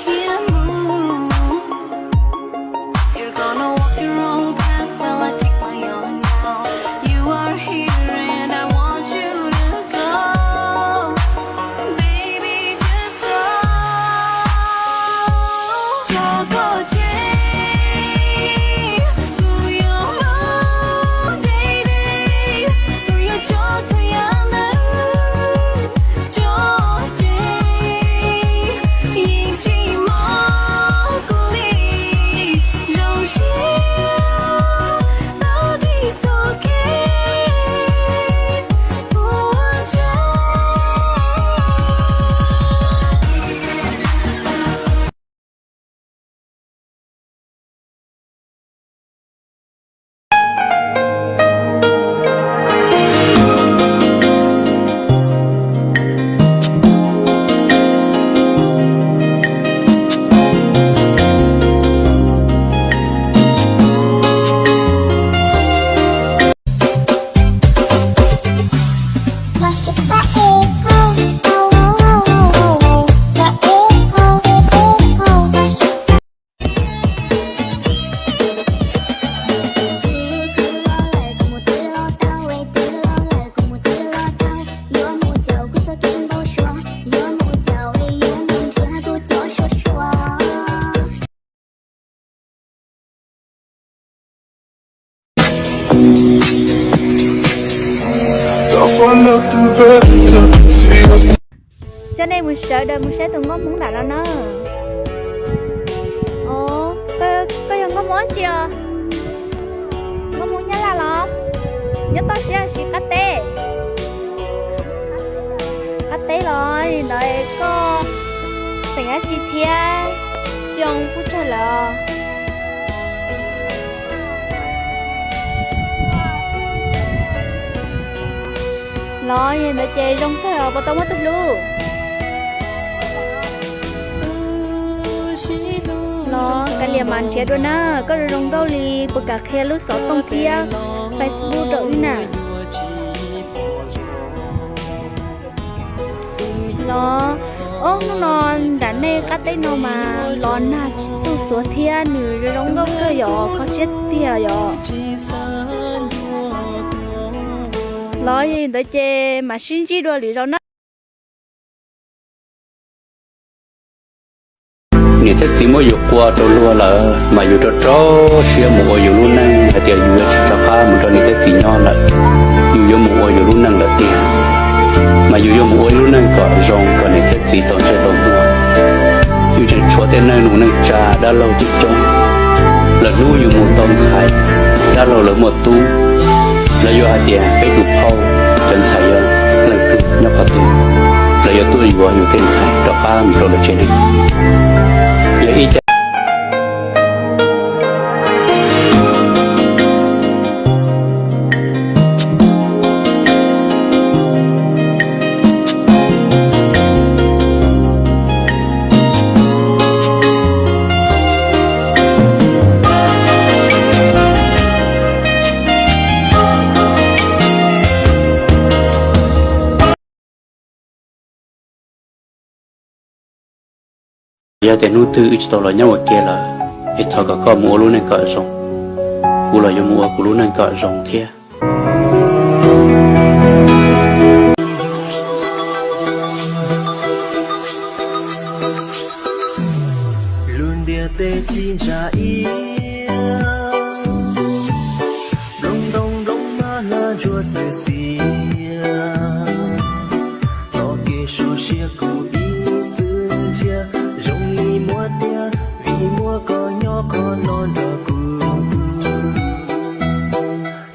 Can't move. You're gonna walk your own path while I take my own now. You are here and I want you to go. Baby, just go. Tso koj tseg, kuv yuav hlub deb deb, kuv yuav tso txhua yam ntawd tso tseg, yeej tsis mloog kuv li. Zoo siab tau dig txoj kev ua tsaug. Coj nej mus sawv daws mus saib tus nkauj Hmoob nram no na. Os, koj yog nkauj Hmoob dab tsi os? Nkauj Hmoob Nyab Laj los? Nyob toj siab los sis qab teb? Qab teb los, li ntawd koj xeem dab tsi thiab? Xyoo puas tsawg lawm? Los yog li ntawd ces zoo kawg os, puas tau muaj tus hlub? Los kav liam mas nrhiav dua na, koj zoo zoo nkauj li puas kam qhia lub xov tooj thiab Facebook rau wb na? Los, ob hnub no nram nej qab teb no mas los nag xuj xuav thiab nws zoo zoo nkauj kawg yom, kho siab tiag yom. Los yog li ntawd ces mam sib ntsib dua lwm zaus na. Niam thiab txiv muab yus qua rau luag lawm mas yus rau rau siab mus ua yus lub neej, hais tias yus yuav tsis rov qab mus nrog niam thiab txiv nyob lawm, yus yuav mus ua yus lub neej lawm tiag. Mas yus yuav mus ua ib lub neej kom zoo kom niam thiab txiv tau ntsej tau muag. Yus tseem tshuav tej neeg nus neeg tsa dab laug coob coob, lwm hnub yus mus tau ntxhais, dab laug lawv muaj tub, lawv yuav hais tias peb tus phauj cov ntxhais yog leej twg nyob qhov twg, lawv yuav tuaj yuav yus tej ntxhais rov qab mus rau lawv tsev neeg. Yog ib cov Yog tias hnub twg wb tsis tau los nyob ua ke lawm, es thov kom koj mus ua lub neej kom zoo, kuv los yuav mus ua kuv lub neej kom zoo thiab. Lub ntiaj teb tsis ntsa iab, nplooj ntoo nplooj mab hlab ntsuab xwb xiab, txoj kev so siab kuv ib txwm nrhiav, zoo li muab tiag vim muaj koj nyob qhov no nrog kuv.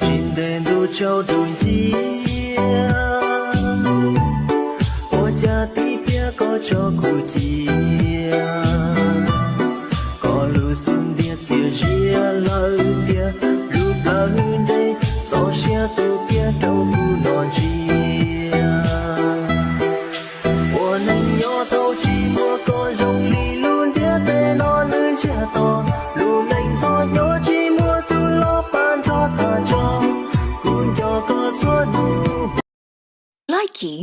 Tsis ntev ntuj tsaus ntuj nciab, ua cas tib pliag koj tso kuv cia. Koj lub xub ntiag txias zias lawm tiag, lub plawv nres txoj sia tu kiag rau kuv no ntsia. Ua neej nyob tau tsis muaj koj zoo li lub ntiaj teb no lwj ntsiag to, lub neej ntxhov nyob tsis muaj tus los pab nrog thaj tsam, kuv nco koj txhua hnub. Likee.